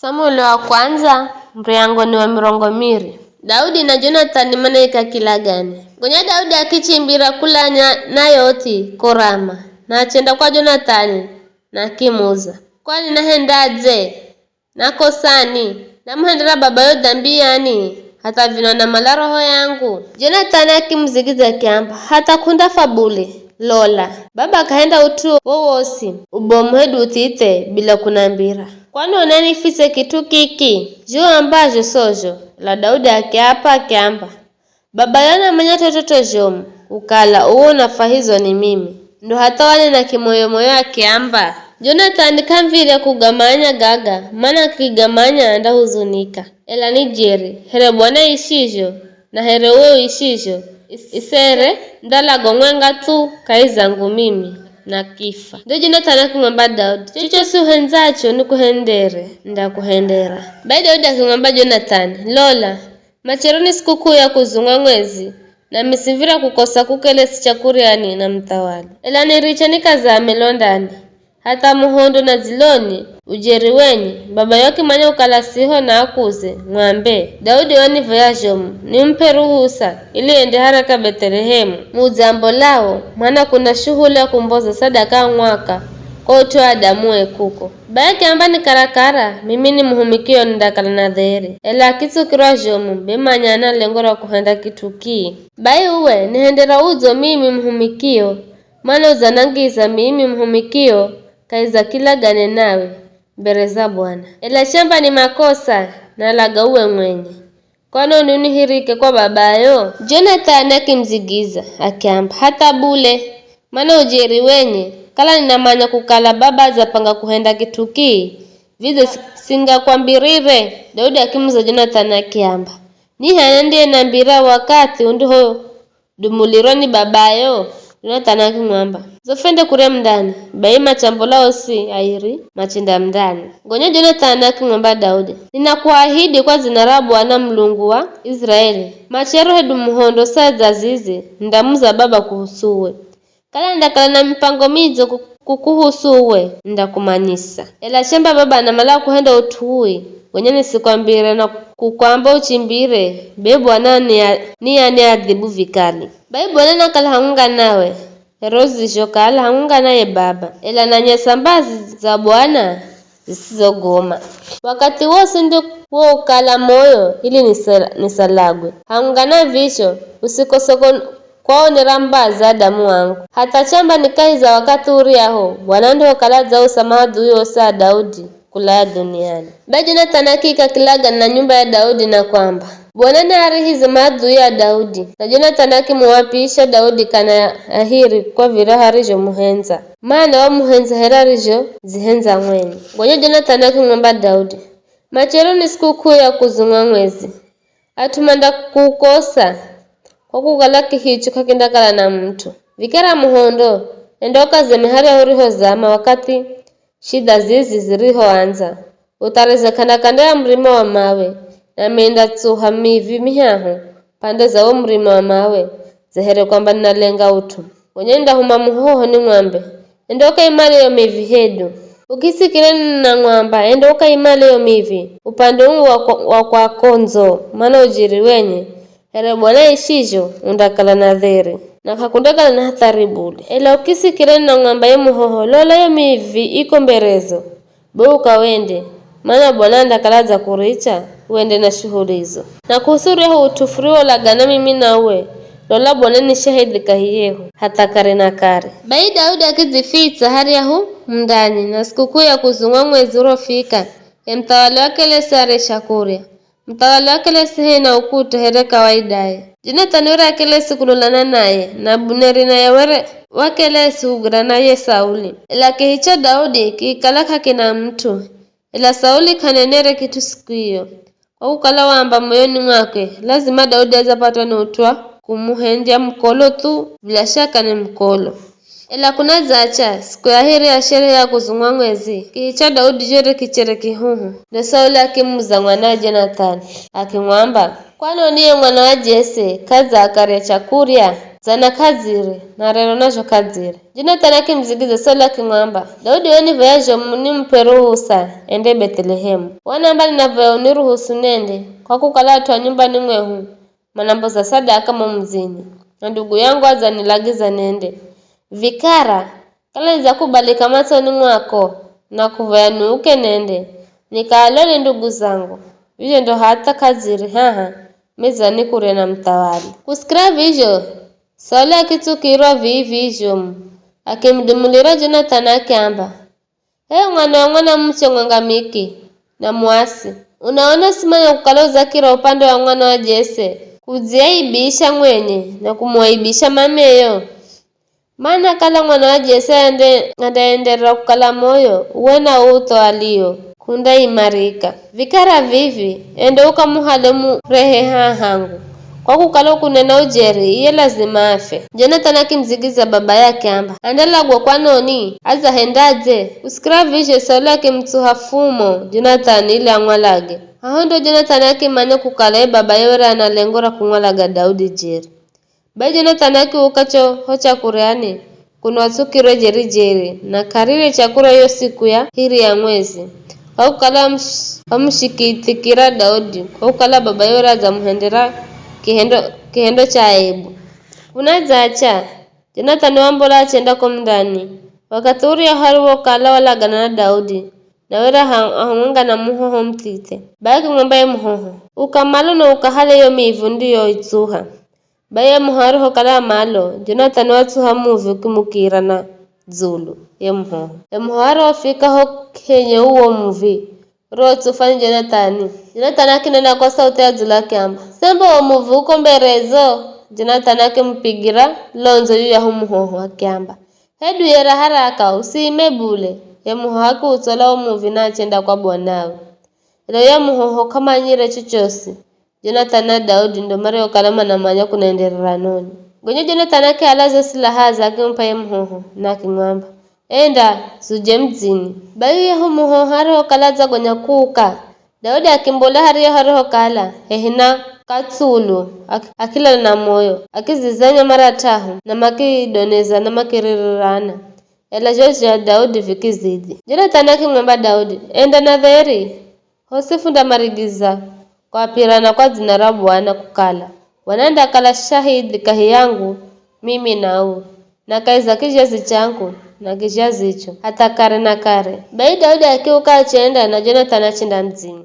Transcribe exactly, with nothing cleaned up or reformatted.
Samueli wa kwandza, muriyango ni wa mirongo miri. Daudi na Jonathani manaika kilagane. Gonya Daudi akichimbira kula nya-, Nayothi ko Rama, na achenda kwa Jonathani, na akimuza, "Kwani nahendadze? Nakosani? Namuhendera babayo dhambi yani, hatha vino anamala roho yangu?" Jonathani akimuzigiza akiamba, "Hatha k'undafa bule. Lola, baba k'ahenda ut'u wowosi ubomu hedu uthithe bila kunambira. Kwani unanifise kit'u kiki?" Zho ambazho sozho, ela Daudi akiapa akiamba, "Babayo anamanya t'ot'ot'o zhomu, ukala uwo unafwahizwa ni mimi, ndo hatha wanena kimoyo-moyo akiamba, 'Jonathani k'amuv̱irya kugamanya gaga, mana akigamanya andahuzunika.' Ela ni jeri, here Bwana aishizho, na here uwe uishizho, is-, isere ndalago mwenga thu kahi zangu mimi, na kifa." Ndo Jonathani akimwamba Daudi, "Chochosi uhendzacho nikuhendere, ndakuhendera." Bai Daudi akimwamba Jonathani, "Lola, machero ni sikuk'uu ya kuzungwa mwezi, nami simuv̱irya kukosa kukelesi chakuryani na muthawali. Ela niriche nikazame londani, hatha muhondo na dziloni, ujeri wenye, babayo akimanya kukala siho na akuze, mwambe, 'Daudi wanivoya zhomu, nimup'e ruhusa, ili ende haraka Bethlehemu, mudzi ambolao, mana kuna shuhuli ya kumboza sadaka ya mwaka kwa ut'u wa adamuwe kuko.' Bai akiamba ni karakara, mimi nimuhumikio nindakala na dheri. Ela akitsukirwa zhomu, be manya ana lengo ra kuhenda kit'u kii. Bai uwe, nihendera udzo mimi muhumikio, mana udzanangiza mimi muhumikio kahi za kilagane nawe mbere za Bwana. Ela chamba ni makosa, nalaga uwe mwenye. Kwani unihirike kwa babayo?" Jonathani akimuzigiza, akiamba, "Hatha bule, mana ujeri wenye, kala ninamanya kukala baba adzapanga kuhenda kit'u kii, vidze si-, singakwambirire?" Daudi akimuza Jonathani akiamba, "Ni h'ani andiyenambira wakathi undihodumulirwa ni babayo?" Jonathani akimwamba, "Zo fwende kurya mundani." Bai machambola osi airi machenda mundani. Gonya Jonathani akimwamba Daudi, "Ninakuahidi kwa dzina ra Bwana Mulungu wa Israeli, machero hedu muhondo saa dza zizi, nindamuza baba kuhusuwe. Kala nindakala na mipango midzo ku-, kukuhusu uwe, nindakumanyisa. Ela chamba baba anamala kuhenda ut'u ui, gonya nisikwambire na kukwamba uchimbire, be Bwana nia-, nianiadhibu vikali. Bai Bwana nakala hamwenga nawe, here uzizhokala hamwenga naye baba. Ela nanyesa mbazi za Bwana zisizogoma. Wakathi wosi ndiwo ukala moyo ili nisa-, nisalagwe. Hamwenga na vizho, usikose kon-, kwaonera mbazi adamu wangu. Hatha chamba ni kahi za wakathi uryahu, Bwana ndihokala adzausa maadui osi a Daudi kulaya dhuniani." Bai Jonathani akiika kilagane na nyumba ya Daudi na kwamba, "Bwana naarihize maadui a Daudi." Na Jonathani akimuapisha Daudi kana ahiri kwa viryahu arizhomuhendza, mana wamuhendza here arizhodzihendza mwenye. Gonya Jonathani akimwamba Daudi, "Machero ni sikuk'uu ya kuzungwa mwezi. At'u mandakukosa, kwa kukala kihicho k'akindakala na mut'u. Vikira muhondo, enda ukaze mihari ya urihozama wakathi shidha zizi zirihoandza. Utharize k'anda-k'anda ya murima wa mawe, nami nindatsuha mivi mihahu pande za wo murima wa mawe, dza here kwamba ninalenga ut'u. Gonya nindahuma muhoho nimwambe, 'Enda ukaimale yo mivi hedu.' Ukisikire ninamwamba, 'Enda ukaimale yo mivi,' upande uu wa kwa, wa kwako ndzo, mana ujeri wenye, here Bwana aishizho, undakala na dheri, na k'akundakala na hathari bule. Ela ukisikire ninamwamba ye muhoho, 'Lola yo mivi iko mberezo,' be uka wende, mana Bwana andakala adzakuricha, wende na shuhulizo. Na kuhusu uryahu ut'u furiwolagana mimi na uwe, lola Bwana ni shahidhi kahi yehu, hatha kare na kare." Bai Daudi akidzifitsa haryahu mundani, na sikuk'uu ya kuzungwa mwezi urofika, ye muthawali wa Kelesi aresha kurya. Muthawali wa Kelesi hena ukuta here kawaidaye. Jonathani were wa Kelesi kulolana naye, na Abuneri naye were wa Kelesi kugwirana ye Sauli. Ela kihi cha Daudi kikikala k'akina mut'u, ela Sauli k'anenere kit'u siku iyo, kwa kukala waamba moyoni mwakwe, "Lazima Daudi adzapatwa ni ut'u wa kumuhendya mukolo thu, bila shaka ni mukolo." Ela kunadzacha, siku ya hiri ya sherehe ya kuzungwa mwezi, kihi cha Daudi chere kichere kihuhu. Ndo Sauli akimuza mwanawe Jonathani, akimwamba, "Kwani oniye mwana wa Jese k'adza akarya chakurya?" zana k'adziri, na rero nazho k'adziri. Jonathani akimudzigidzya Sauli akimwamba, "Daudi wanivoya zhomu nimup'e ruhusa ende Bethlehemu. Wanamba ninavoya uniruhusu nende, kwa kukala at'u a nyumbani mwehu manamboza sadaka mo mudzini, na ndugu yangu adzanilagiza nende. Vikara, kala nidzakubalika matsoni mwako, na kuvoya niuke nende, nikaalole ndugu zangu, vizho ndo hatha k'adziri haha medzani kurya na muthawali." Kusikira vizho, Sauli akitsukirwa vii-vii zhomu, akimudumulira Jonathani akiamba, "H'e mwana wa mwanamuche mwangamiki na muasi, unaona simanya kukala udzakira upande wa mwana wa Jese, kudziaibisha mwenye na kumuaibisha mameyo? Mana kala mwana wa Jese ande-, andaenderera kukala moyo, uwe na utho alio, k'undaimarika. Vikara vivi, ende ukamuhale murehe haha hangu. Kwa kukala ukunena ujeri, iye lazima afe." Jonathani akimudzigidzya babaye akiamba, "Andalagwa kwanoni? Adzahendadze?" Kusikira vizho, Sauli akimutsuha fumo Jonathani ili amwalage. Haho ndo Jonathani akimanya kukala ye babaye were ana lengo ra kumwalaga Daudi jeri. Bai Jonathani akiuka cho ho chakuryani kuno atsukirwe jeri-jeri, na k'arirye chakurya yo siku ya hiri ya mwezi, kwa kukala wamush-, wamushikithikira Daudi, kwa kukala babaye were adzamuhendera kihendo, kihendo cha aibu. Kunadzacha, Jonathani wambola achenda ko mundani. Wakathi uryahu ariwokala walagana na Daudi, na were aha-, hamwenga na muhoho muthithe. Bai akimwamba ye muhoho, "Uka malo na ukahale yo mivi undiyoitsuha." Bai ye muhoho arihokala malo, Jonathani watsuha muvi ukimukira na dzulu ye muhoho. Ye muhoho arihofika ho henye uwo muvi, urotsufwa ni Jonathani, Jonathani akinena kwa sauthi ya dzulu akiamba, "Semba uwo muvi uko mberezo?" Jonathani akimupigira londzo yuyahu muhoho akiamba, "Hedu yera haraka, usiime bule." Ye muhoho akiutsola uwo muvi na achenda kwa bwanawe. Ela ye muhoho k'amanyire chochosi. Jonathani na Daudi ndo mariokala manamanya kunaenderera noni. Gonya Jonathani akialaza silahaze akimup'a ye muhoho, na akimwamba, "Enda, zuje mudzini." Bai yuyahu muhoho arihokala adzagonya kuuka, Daudi akimbola haryahu arihokala, hehi na katsulu, ak-, akilala na moyo, akizizenya mara t'ahu, na makidoneza na makiririrana. Ela zho zha Daudi vikizidhi. Jonathani akimwamba Daudi, "Enda na dheri, hosi fundamarigiza kwapirana kwa dzina ra Bwana kukala, wanandakala shahidhi kahi yangu mimi na uwe, na kahi za kizhazi changu na kizhazicho, hatha kare na kare." Bai Daudi akiuka achenda na Jonathani achenda mudzini.